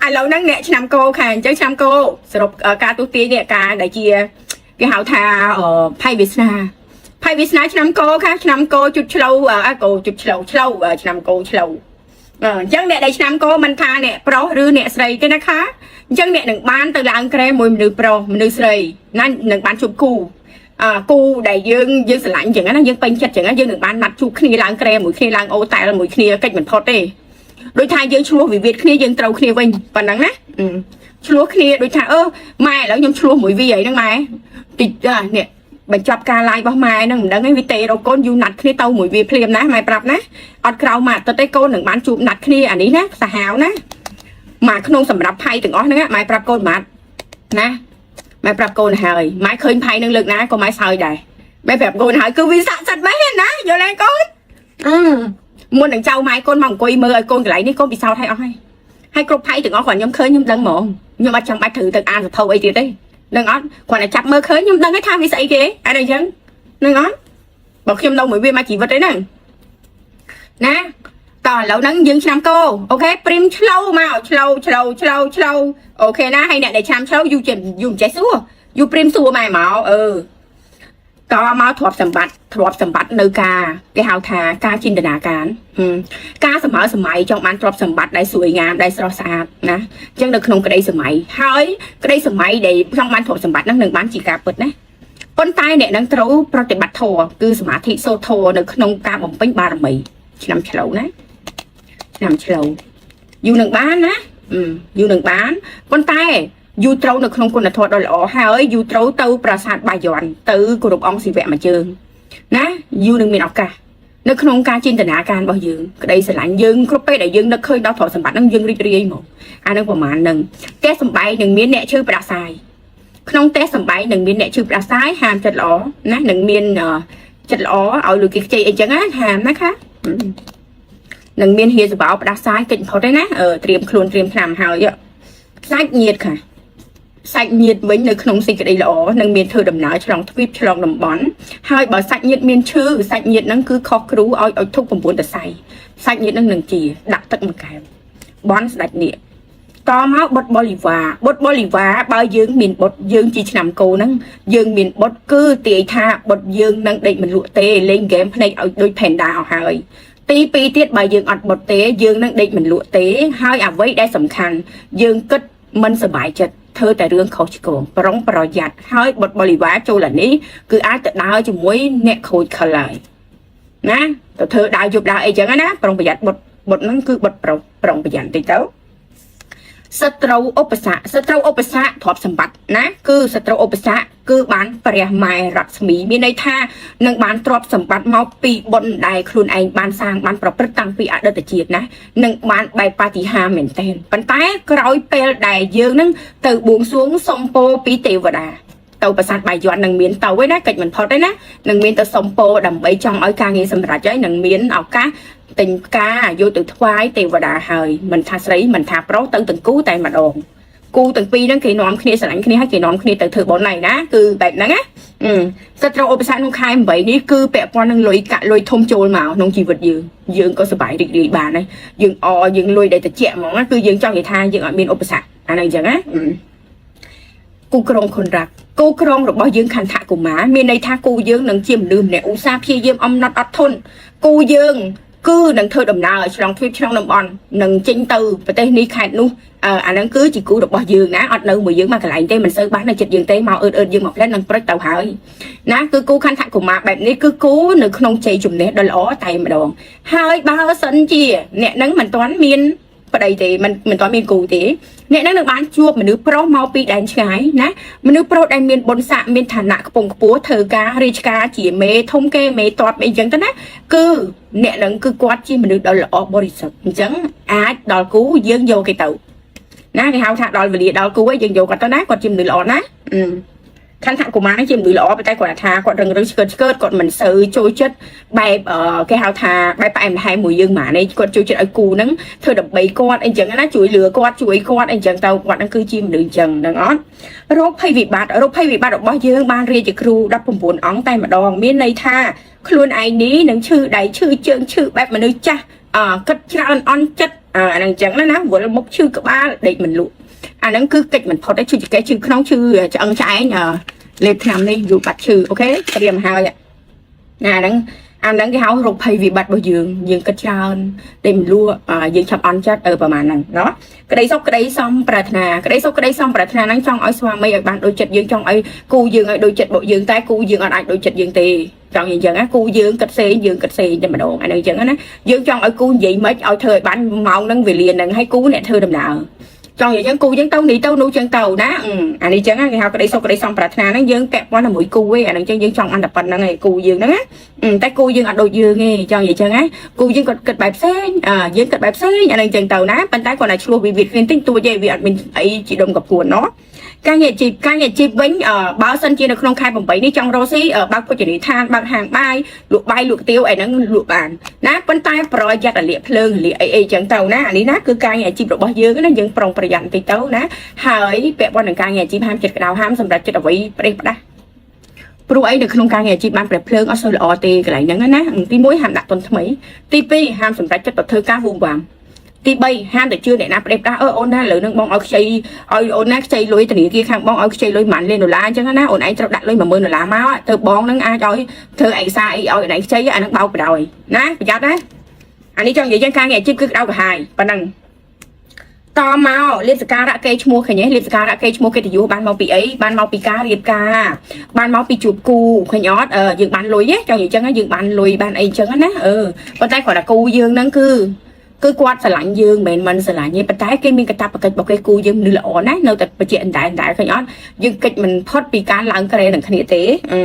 ឥឡូវហ្នឹងអ្នកឆ្នាំគោខាអញ្ចឹងឆ្នាំគោសរុបការទូទាយនេះការដែលជាគេហៅថាផៃវាសនាផៃវាសនាឆ្នាំគោខាឆ្នាំគោជុតឆ្លូវអាគោជុតឆ្លូវឆ្លូវឆ្នាំគោឆ្លូវអញ្ចឹងអ្នកដែលឆ្នាំគោមិនថាអ្នកប្រុសឬអ្នកស្រីទេណាខាអញ្ចឹងអ្នកនឹងបានទៅឡើងក្រែមួយមនុស្សប្រុសមនុស្សស្រីណានឹងបានជួបគូអគូដែលយើងយើងស្រឡាញ់អញ្ចឹងណាយើងពេញចិត្តអញ្ចឹងយើងនឹងបានណាត់ជួបគ្នាឡើងក្រែមួយគ្នាឡើងអូតែលមួយគ្នាកិច្ចមិនផុតទេដូចថាយើងឆ្លោះវិវាទគ្នាយើងត្រូវគ្នាវិញប៉ុណ្ណឹងណាឆ្លោះគ្នាដូចថាអឺម៉ែឥឡូវខ្ញុំឆ្លោះមួយវាអីហ្នឹងម៉ែតិចនេះបញ្ចប់ការ live របស់ម៉ែហ្នឹងមិនដឹងឯងវាទេរកកូនយូរណាត់គ្នាទៅមួយវាភ្លាមណាម៉ែប្រាប់ណាអត់ក្រៅមកអាទិត្យទេកូននឹងបានជួបណាត់គ្នាអានេះណាសាហាវណាមកក្នុងសម្រាប់ផៃទាំងអស់ហ្នឹងម៉ែប្រាប់កូនម៉ាត់ណាម៉ែប្រាប់កូនហើយម៉ែឃើញផៃនឹងលើកណាក៏ម៉ែសើចដែរម៉ែប្រាប់កូនហើយគឺវាស័ក្តិសិទ្ធិមែនណាយល់ទេកូនអឺមុននឹងចៅម៉ែកូនមកអង្គុយមើលឲ្យកូនកន្លែងនេះកូនពិសោធន៍ឲ្យអស់ហើយហើយគ្រប់ផៃទាំងអស់គាត់ខ្ញុំឃើញខ្ញុំដឹងហ្មងខ្ញុំអត់ចាំបាច់ត្រូវទៅអានសភៅអីទៀតទេដឹងអត់គាត់តែចាប់មើលឃើញខ្ញុំដឹងហើយថាវាស្អីគេអីអញ្ចឹងដឹងអត់បើខ្ញុំនៅមួយវាមួយជីវិតអីហ្នឹងណាតោះឥឡូវហ្នឹងយើងឆ្នាំគោ OK ព្រីមឆ្លូវមកឆ្លូវឆ្លូវឆ្លូវឆ្លូវ OK ណាហើយអ្នកដែលឆ្នាំឆ្លូវយូរចេះយូរមិនចេះសួរយូរព្រីមសួរម៉ែមកអឺតមកទ្រព្យសម្បត្តិទ្រព្យសម្បត្តិនៅការគេហៅថាការจินតនាការការសម័យសម័យចង់បានទ្រព្យសម្បត្តិដែលស្រួយងាមដែលស្រស់ស្អាតណាអញ្ចឹងនៅក្នុងក្តីសម័យហើយក្តីសម័យដែលចង់បានទ្រព្យសម្បត្តិហ្នឹងនឹងបានជាការពិតណាប៉ុន្តែអ្នកនឹងត្រូវប្រតិបត្តិធម៌គឺសមាធិសូត្រធម៌នៅក្នុងការបំពេញបារមីឆ្នាំឆ្លូវណាឆ្នាំឆ្លូវយូរនឹងបានណាយូរនឹងបានប៉ុន្តែយូរត្រូវនៅក្នុងគុណធម៌ដ៏ល្អហើយយូរត្រូវទៅប្រាសាទបាយ័នទៅគោរពអង្គศิវៈមួយជើងណាយូរនឹងមានឱកាសនៅក្នុងការจินតនាការរបស់យើងក្តីស្រឡាញ់យើងគ្រប់ពេលដែលយើងនឹកឃើញដល់ទ្រព្យសម្បត្តិហ្នឹងយើងរីករាយហ្មងអានឹងប្រហែលហ្នឹងផ្ទះសំបែងនឹងមានអ្នកឈឺផ្ដាសាយក្នុងផ្ទះសំបែងនឹងមានអ្នកឈឺផ្ដាសាយហាមចិត្តល្អណានឹងមានចិត្តល្អឲ្យលុយគេខ្ចីអីចឹងណាហាមណាខានឹងមានហៀសបោផ្ដាសាយកិច្ចផុតទេណាត្រៀមខ្លួនត្រៀមឆ្នាំហើយសាច់ញាតខាសាច់ញាតវិញនៅក្នុងសេចក្តីល្អនឹងមានធ្វើដំណើរឆ្លងទ្វីបឆ្លងតំបន់ហើយបើសាច់ញាតមានឈឺសាច់ញាតហ្នឹងគឺខុសគ្រូឲ្យឲ្យធុក9តសៃសាច់ញាតហ្នឹងនឹងជាដាក់ទឹកមួយកែវបន់ស្ដេចនាគតមកបុតបរិវាបុតបរិវាបើយើងមានបុតយើងជាឆ្នាំគោហ្នឹងយើងមានបុតគឺទាយថាបុតយើងនឹងដេកមិនលក់ទេលេងហ្គេមភ្នែកឲ្យដូចផេនដាអស់ហើយទី2ទៀតបើយើងអត់បុតទេយើងនឹងដេកមិនលក់ទេហើយអ្វីដែលសំខាន់យើងគិតមិនសប្បាយចិត្តធ្វើតែរឿងខុសឆ្គងប្រុងប្រយ័ត្នហើយបុតបរិវារចូលអានេះគឺអាចទៅដើរជាមួយអ្នកខូចខលហើយណាទៅធ្វើដើរយប់ដើរអីចឹងណាប្រុងប្រយ័ត្នបុតបុតហ្នឹងគឺបុតប្រុសប្រុងប្រយ័ត្នតិចទៅសត្រូវឧបសគ្គសត្រូវឧបសគ្គទ្រព្យសម្បត្តិណាគឺសត្រូវឧបសគ្គគឺបានព្រះម៉ែរស្មីមានន័យថានឹងបានទ្រព្យសម្បត្តិមកពីបុណ្យដែលខ្លួនឯងបានសាងបានប្រព្រឹត្តតាំងពីអតីតជាតិណានឹងបានបែបបាតិហាមែនទែនប៉ុន្តែក្រោយពេលដែលយើងនឹងទៅបួងសួងសុំពោពីទេវតាទៅប្រាសាទបាយ័ននឹងមានទៅឯណាកិច្ចមិនផុតទេណានឹងមានទៅសុំពោដើម្បីចង់ឲ្យការងារសម្រេចហើយនឹងមានឱកាសទិញផ្កាយកទៅថ្វាយទេវតាហើយមិនថាស្រីមិនថាប្រុសទៅទាំងគូតែម្ដងគូទាំងពីរហ្នឹងគេនាំគ្នាស្រឡាញ់គ្នាហើយគេនាំគ្នាទៅធ្វើបុណ្យហើយណាគឺបែបហ្នឹងណាសត្រូវឧបសគ្គក្នុងខែ8នេះគឺពាក់ព័ន្ធនឹងលុយកាក់លុយធំចូលមកក្នុងជីវិតយើងយើងក៏សប្បាយរីករាយបានហើយយើងអយើងលុយដែលតិចហ្មងណាគឺយើងចង់និយាយថាយើងអត់មានឧបសគ្គអានេះអញ្ចឹងណាគូក្រុងខុនរ៉ាក់គូក្រុងរបស់យើងខន្ថកុមារមានន័យថាគូយើងនឹងជាមនុស្សម្នាក់ឧស្សាហ៍ព្យាយាមអំណត់អត់ធន់គូយើងគឺនឹងធ្វើដំណើរឆ្លងទ្វីបឆ្លងតំបន់នឹងចេញទៅប្រទេសនេះខេត្តនោះអាហ្នឹងគឺជាគូរបស់យើងណាអត់នៅមួយយើងមកកន្លែងទេមិនសូវបាននៅចិត្តយើងទេមកអឺតអឺតយើងមកផ្លែនឹងប្រិចទៅហើយណាគឺគូខន្ថកុមារបែបនេះគឺគូនៅក្នុងជ័យជំនះដ៏ល្អតែម្ដងហើយបើសិនជាអ្នកហ្នឹងមិនទាន់មានប្តីទេមិនទាន់មានគូទេអ្នកហ្នឹងនឹងបានជួបមនុស្សប្រុសមកពីដែនឆ្ងាយណាមនុស្សប្រុសដែលមានបុណ្យស័ក្តិមានឋានៈខ្ពង់ខ្ពស់ធ្វើការរាជការជាមេធំគេមេតបអីចឹងទៅណាគឺអ្នកហ្នឹងគឺគាត់ជាមនុស្សដ៏ល្អបរិសុទ្ធអញ្ចឹងអាចដល់គូយើងយកគេទៅណាគេហៅថាដល់វេលាដល់គូឯងយើងយកគាត់ទៅណាគាត់ជាមនុស្សល្អណាខន្ថកុមារនេះជាមនុស្សល្អប៉ុន្តែគាត់ថាគាត់រឹងរឹងឆ្កើតឆ្កើតគាត់មិនសូវចូលចិត្តបែបគេហៅថាបែបផ្អែមល្ហែមមួយយើងហ្មងនេះគាត់ចូលចិត្តឲ្យគូហ្នឹងធ្វើដើម្បីគាត់អីចឹងណាជួយលឿគាត់ជួយគាត់អីចឹងទៅគាត់ហ្នឹងគឺជាមនុស្សអញ្ចឹងដឹងអត់រោគភ័យវិបត្តិរោគភ័យវិបត្តិរបស់យើងបានរាជគ្រូ19អង្គតែម្ដងមានន័យថាខ្លួនឯងនេះនឹងឈឺដៃឈឺជើងឈឺបែបមនុស្សចាស់អគិតច្រើនអន់ចិត្ត អាហ្នឹងអញ្ចឹងណាវល់មុខឈឺក្បាលដេកមិនលក់អាហ្នឹងគឺកិច្ចមិនផុតទេឈឺចង្កេះឈឺក្នុងឈឺឆ្អឹងឆ្អែងលេបថ្នាំនេះយូរបាត់ឈឺOK ត្រៀមហើយណាហ្នឹងអាហ្នឹងគេហៅរោគភ័យវិបត្តិរបស់យើងយើងគិតច្រើនដេកមិនលក់យើងឆាប់អន់ចិត្តអឺប្រហែលហ្នឹងណោះក្តីសុខក្តីសំប្រាថ្នាក្តីសុខក្តីសំប្រាថ្នាហ្នឹងចង់ឲ្យស្វាមីឲ្យបានដូចចិត្តយើងចង់ឲ្យគូយើងឲ្យដូចចិត្តរបស់យើងតែគូយើងអត់អាចដូចចិត្តយើងទេចង់និយាយអញ្ចឹងណាគូយើងគិតផ្សេងយើងគិតផ្សេងតែម្ដងអានេះអញ្ចឹងណាយើងចង់ឲ្យគូនិយាយម៉េចឲ្យធ្វើឲ្យបានម៉ោងហ្នឹងវេលាហ្នឹងឲ្យគូអ្នកធ្វើដំណើរចង់និយាយចឹងគូយើងទៅនេះទៅនោះចឹងទៅណាអានេះចឹងគេហៅក្តីសុខក្តីសំប្រាថ្នាហ្នឹងយើងពាក់ព័ន្ធជាមួយគូឯងអាហ្នឹងចឹងយើងចង់អន្តប៉ុណ្្នឹងឯងគូយើងហ្នឹងណាតែគូយើងអត់ដូចយើងទេចង់និយាយចឹងណាគូយើងគាត់គិតបែបផ្សេងយើងគិតបែបផ្សេងអាហ្នឹងចឹងទៅណាប៉ុន្តែគាត់តែឆ្លោះវិវាទគ្នាតិចតួចទេវាអត់មានអីជាដុំកពួនណោះការងារអាជីពការងារអាជីពវិញបើសិនជានៅក្នុងខែ8នេះចង់រកស៊ីបើកភោជនីយដ្ឋានបើកហាងបាយលក់បាយលក់ទៀវអីហ្នឹងលក់បានណាប៉ុន្តែប្រយ័ត្នរលាកភ្លើងរលាកអីអីចឹងទៅណាអានេះណាគឺការងារអាជីពរបស់យើងណាយើងប្រុងប្រយ័ត្នបន្តិចទៅណាហើយពាក់ព័ន្ធនឹងការងារអាជីពហាមចិត្តក្តៅហាមសម្រាប់ចិត្តអ្វីប្រេះផ្ដាស់ព្រោះអីនៅក្នុងការងារអាជីពបានព្រះភ្លើងអត់សូវល្អទេកន្លែងហ្នឹងណាទី1ហាមដាក់ទុនថ្មីទី2ហាមសម្រាប់ចិត្តទៅធ្វើការវូវ៉ាំទី3ហាមតែជឿអ្នកណាប្រេះផ្ដាស់អឺអូនណាលើនឹងបងឲ្យខ្ចីឲ្យអូនណាខ្ចីលុយធនាគារខាងបងឲ្យខ្ចីលុយប៉ុន្មានលានដុល្លារអញ្ចឹងណាអូនឯងត្រូវដាក់លុយ10000ដុល្លារមកទៅបងនឹងអាចឲ្យធ្វើឯកសារអីឲ្យអូនឯងខ្ចីអានឹងបោកបដ ாய் ណាប្រយ័ត្នណាអានេះចង់និយាយចឹងការងារអាជីពគឺក្តៅក្រហាយប៉ុណ្ណឹងតមកលៀបសការៈគេឈ្មោះឃើញទេលៀបសការៈគេឈ្មោះកិត្តិយសបានមកពីអីបានមកពីការរៀបការបានមកពីជួបគូឃើញអត់យើងបានលុយទេចង់និយាយចឹងយើងបានលុយបានអីចឹងណាអឺប៉ុន្តែគ្រាន់តែគូយើងហ្នឹងគឺគាត់ស្រឡាញ់យើងមិនមែនមិនស្រឡាញ់ទេប៉ុន្តែគេមានកាតព្វកិច្ចរបស់គេគូយើងមនុស្សល្អណាស់នៅតែបជាអណ្ដែតដែរឃើញអត់យើងកិច្ចមិនផុតពីការឡើងក្រែនឹងគ្នាទេអឺ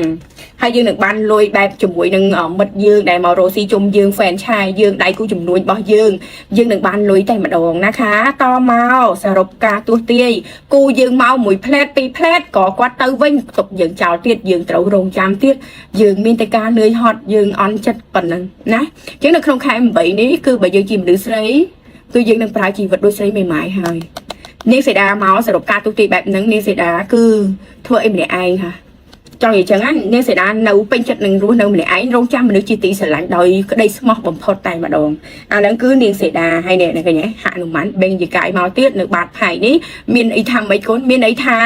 ហើយយើងនឹងបានលុយបែបជាមួយនឹងមិត្តយើងដែលមករកស៊ីជុំយើង fan ឆាយយើងដៃគូចំនួនរបស់យើងយើងនឹងបានលុយតែម្ដងណាខាតមកសរុបការទស្សទាយគូយើងមកមួយផ្លែតពីរផ្លែតក៏គាត់ទៅវិញទុកយើងចោលទៀតយើងត្រូវរងចាំទៀតយើងមានតែការនឿយហត់យើងអន់ចិត្តប៉ុណ្ណឹងណាអញ្ចឹងនៅក្នុងខែ8នេះគឺបើយើងជាមនុស្សស្រីគឺយើងនឹងប្រើជីវិតដូចស្រីមេម៉ាយហើយនាងសេដាមកសរុបការទូទីបែបហ្នឹងនាងសេដាគឺធ្វើអីម្នាក់ឯងហ่ะចង់និយាយចឹងណានាងសេដានៅពេញចិត្តនឹងរស់នៅម្នាក់ឯងរងចាំមនុស្សជាទីស្រឡាញ់ដោយក្តីស្មោះបំផុតតែម្ដងអាហ្នឹងគឺនាងសេដាហើយនេះឃើញទេហនុមានបេងយកាយមកទៀតនៅបាតផៃនេះមានអីថាម៉េចកូនមានអីថា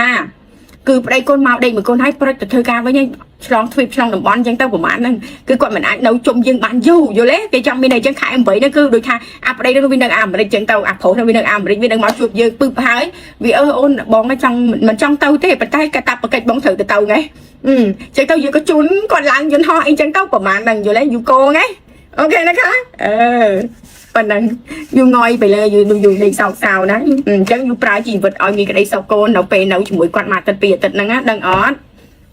គឺប្តីកូនមកដេកមួយកូនហើយប្រិចទៅធ្វើការវិញហើយឆ្លងទ្វីបឆ្លងតំបន់អញ្ចឹងទៅប្រហែលហ្នឹងគឺគាត់មិនអាចនៅជុំយើងបានយូរយល់ទេគេចង់មានអីចឹងខែ8ហ្នឹងគឺដូចថាអាប្តីហ្នឹងវានៅអាមេរិកចឹងទៅអាប្រុសហ្នឹងវានៅអាមេរិកវានឹងមកជួបយើងពឹបហើយវាអឺអូនបងចង់មិនចង់ទៅទេប៉ុន្តែកាតព្វកិច្ចបងត្រូវទៅទៅໄງអឺចឹងទៅយើងក៏ជូនគាត់ឡើងយន្តហោះអីចឹងទៅប្រហែលហ្នឹងយល់ទេយូកងហ៎OK นะคะអឺប៉ុណ្ណឹងយូងយទៅលើយូយូលេងសោកសៅណាអញ្ចឹងយូប្រើជីវិតឲ្យមានក្តីសុខកូននៅពេលនៅជាមួយគាត់មួយអាទិត្យពីរអាទិត្យហ្នឹងណាដឹងអត់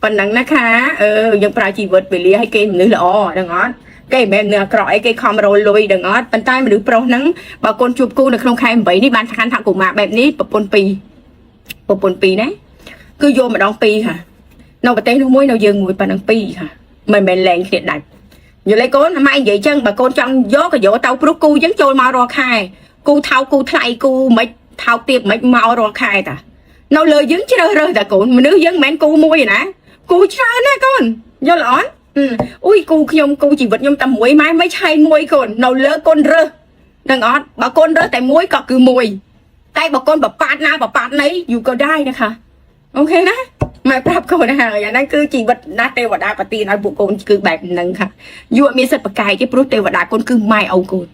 ប៉ុណ្ណឹងណាខាអឺយើងប្រើជីវិតវេលាឲ្យគេមនុស្សល្អដឹងអត់គេមិនមែនមនុស្សអាក្រក់អីគេខំរលុយដឹងអត់ប៉ុន្តែមនុស្សប្រុសហ្នឹងបើកូនជួបគូនៅក្នុងខែ8នេះបានឋានថកុមារបែបនេះប្រពន្ធ2ប្រពន្ធ2ណាគឺយកម្ដង2ค่ะនៅប្រទេសនោះមួយនៅយើងមួយប៉ុណ្ណឹង2ค่ะមិនមែនលែងគ្នាដាច់យល់ទេកូនម៉ែនិយាយចឹងបើកូនចង់យកក៏យកទៅព្រោះគូចឹងចូលមករាល់ខែគូថោកគូថ្លៃគូមិនថោកទៀបមិនមករាល់ខែតានៅលើយើងជ្រើសរើសតាកូនមនុស្សយើងមិនមែនគូមួយណាគូច្រើនណាកូនយល់អត់អ៊ុយគូខ្ញុំគូជីវិតខ្ញុំតែមួយម៉ែមិនឆៃមួយកូននៅលើកូនរើសនឹងអត់បើកូនរើសតែមួយក៏គឺមួយតែបើកូនបប៉ាតណាបប៉ាតណីយូក៏ដែរนะคะ OK ណាម៉ែប្រាប់កូនហើយអាហ្នឹងគឺជីវិតណាទេវតាប្រទានឲ្យពួកកូនគឺបែបហ្នឹងค่ะយូអត់មានសិទ្ធិប្រកែកទេព្រោះទេវតាកូនគឺម៉ែឪកូន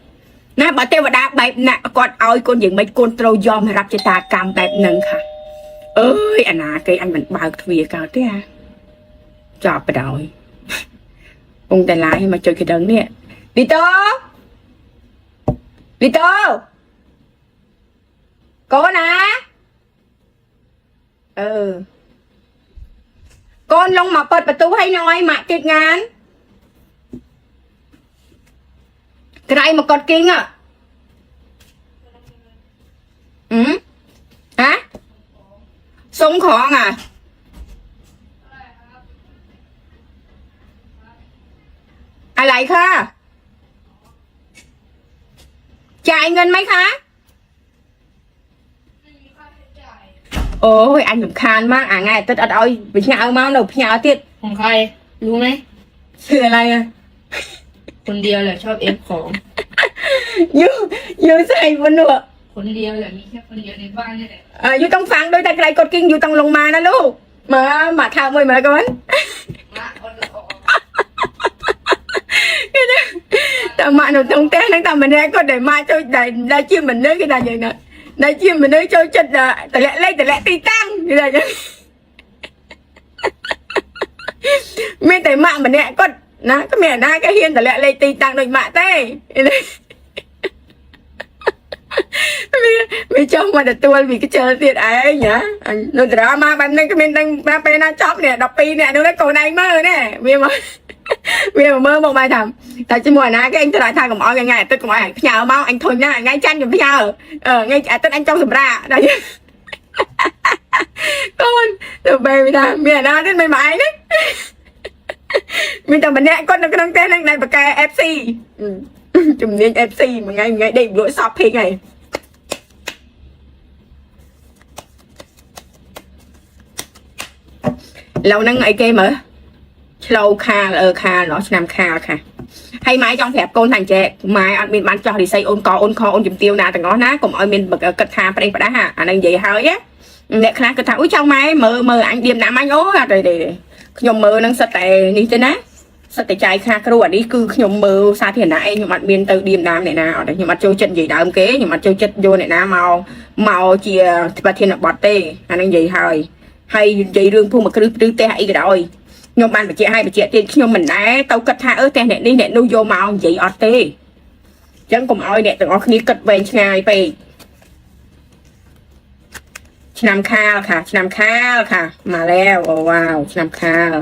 ណាបើទេវតាបែបណាគាត់ឲ្យកូនយ៉ាងម៉េចកូនត្រូវយอมរាប់ចតាកម្មបែបហ្នឹងค่ะអើយអាណាគេអញមិនបើកទ្វារកើតទេអាចប់បដ ாய் ពងតែឡាយមកចុចកដឹងនេះលីតូលីតូកូនណាអឺកូនលងមកเปิดประตูឲ្យหน่อยម៉ាក់ទៀតงานក្រៃមកកត់គីងហ៎ហ៎សុំของอ่ะอะไรคะจ่ายเงินไหมคะโอ้ยอันสำคัญมากอ่ะไงตึ๊ดเอาเอาไปเงามาหนูเงาติด ของใคร รู้ไหม คืออะไรอ่ะ คนเดียวแหละชอบเอฟของ you you ใส่บนหัว คนเดียวแหละมีแค่คนเดียวในบ้านนี่แหละ เออ you ต้องฟังด้วยแต่ไกลกดกิ้ง you ต้องลงมานะลูกมามาทำมวยมาก่อน มาคนละออก តែម៉ាក់នៅក្នុងផ្ទះហ្នឹងតែម្នាក់គាត់ដែលម៉ាក់ចូលដែលដែលជាមនុស្សគេថាយ៉ាងណាដែលជាមនុស្សចូលចិត្តតម្លាក់លេខតម្លាក់ទីតាំងគេថាយ៉ាងមានតែម៉ាក់ម្នាក់គាត់ណាក៏មានអាណាគេហ៊ានតម្លាក់លេខទីតាំងដូចម៉ាក់ទេវាវាចង់មកទទួលវាខ្ជិលទៀតឯងណាអញនៅដ្រាម៉ាបែបហ្នឹងគ្មានដឹងណាពេលណាចប់នេះ12នាក់នោះកូនឯងមើលនេះវាមកវាមកមើលមកបែរថាតែជាមួយអាណាគេអញត្រាថាកុំឲ្យថ្ងៃអាទិត្យកុំឲ្យផ្ញើមកអញធុញណាស់ថ្ងៃច័ន្ទខ្ញុំផ្ញើអឺថ្ងៃអាទិត្យអញចង់សម្រាកដល់កូនទៅបែរថាមានអាណាទៀតមិនមកឯងណាមានតែម្នាក់គាត់នៅក្នុងផ្ទះហ្នឹងដែលបកែ FC ជំនាញ FC មួយថ្ងៃមួយថ្ងៃដេកលក់ shopping ហើយ ឡូវហ្នឹងអីគេមើលឆ្លូវខាលអឺខាលណោះឆ្នាំខាលខាហើយម៉ែចង់ប្រាប់កូនថាអញ្ចេះម៉ែអត់មានបានចោះរិស័យអូនកអូនខអូនជំទាវណាទាំងអស់ណាកុំឲ្យមានគិតថាប្រេះផ្ដាស់អាហ្នឹងនិយាយហើយណាអ្នកខ្លះគិតថាអ៊ុយចង់ម៉ែមើលមើលអញឌៀមណាំអញអូអត់ទេទេខ្ញុំមើលហ្នឹងសិតតែនេះទេណាសិតតែចាយខាគ្រូអានេះគឺខ្ញុំមើលសាធារណៈឯងខ្ញុំអត់មានទៅឌៀមដាមអ្នកណាអត់ទេខ្ញុំអត់ចូលចិត្តនិយាយដើមគេខ្ញុំអត់ចូលចិត្តយកអ្នកណាមកមកជាប្រធានបទទេអាហ្នឹងនិយាយហើយ ហើយនិយាយរឿងភូមិគ្រឹះឬផ្ទះអីក៏ដោយខ្ញុំបានបញ្ជាក់ឲ្យបញ្ជាក់ទៀតខ្ញុំមិនដែរទៅគិតថាអឺផ្ទះអ្នកនេះអ្នកនោះយកមកនិយាយអត់ទេអញ្ចឹងកុំឲ្យអ្នកទាំងអស់គ្នាគិតវែងឆ្ងាយពេកឆ្នាំខាលค่ะឆ្នាំខាលค่ะមកแล้วអូវ៉ាវឆ្នាំខាល